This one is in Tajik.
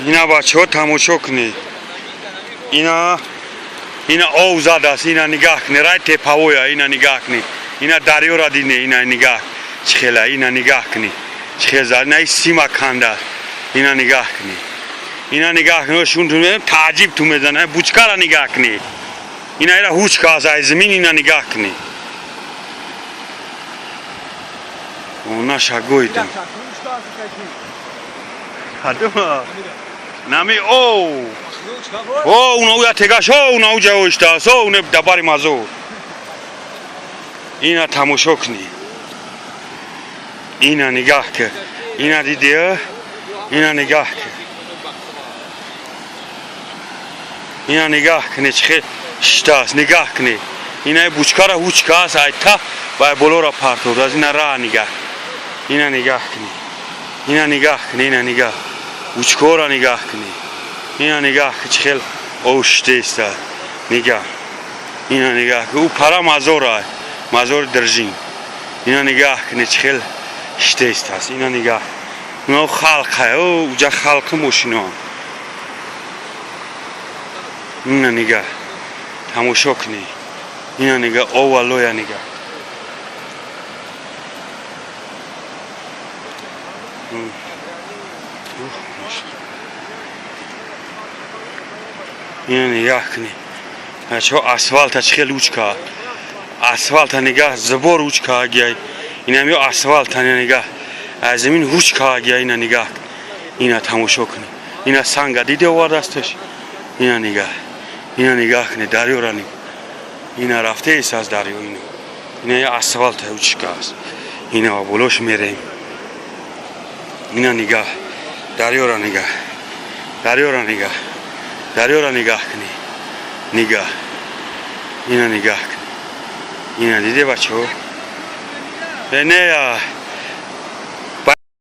Ина бачаҳо, тамошо кунед. Ина, ина ов задааст, ина нигаҳ кунед, рай тепавоя, ина нигаҳ кунед. Ина дарёра дине, ина нигаҳ чӣ хела, ина нигаҳ кунед. Чӣ хел зад, ина сима кандааст. Ина нигаҳ кунед. Ина нигаҳ кунед, шун ту тааҷиб ту мезана, бучкара нигаҳ кунед. Ина ира ҳучка аст ай зимин, ина нигаҳ кунед. Она шагоидем. Кадума? Нами о. О, уна уя тегаш, о, уна уҷа оиштааст, о, уне дабари мазор. Ина тамошо кунӣ. Ина нигаҳ ки. Ина дидӣ? Ина нигаҳ ки. Ина нигаҳ кунӣ чӣ хел шиштааст, нигаҳ кунӣ. Ина бучкара ҳучка аст, айта вай болора партовдааст, ина ра нигаҳ. Ина нигаҳ кунӣ. Ина нигаҳ кунӣ, ина нигаҳ. Бучкора нигаҳ кунӣ. Ина нигаҳ ки чӣ хел ов шиштаиста. Нигаҳ. Ина нигаҳ ки ӯ пара мазора, мазори Держин. Ина нигаҳ кунӣ чӣ хел шиштаистааст. Ина нигаҳ. Ино халқа, о, уҷа халқи мошино. Ина нигаҳ. Тамошо кунӣ. Ина нигаҳ, ова лоя нигаҳ. Ина нигаҳ кунӣ. Бачаҳо, асфалта чӣ хел учка. Асфалта нигаҳ, забор учка гияй. Инам ё асфалта нигаҳ. Аз замин ҳучка гияй, ина нигаҳ. Ина тамошо кунӣ. Ина санга диде овардасташ. Ина нигаҳ. Ина нигаҳ кунӣ, дарёра нигаҳ. Ина рафтаест аз дарё ина. Ина я асфалта учка аст. Ина болош мерем. Ина нигаҳ. Дарёра нигаҳ. Дарёра нигаҳ. Дарёра нигаҳ кунӣ. Нигаҳ. Ина нигаҳ кунӣ. Ина диде бачаҳо? Э не я.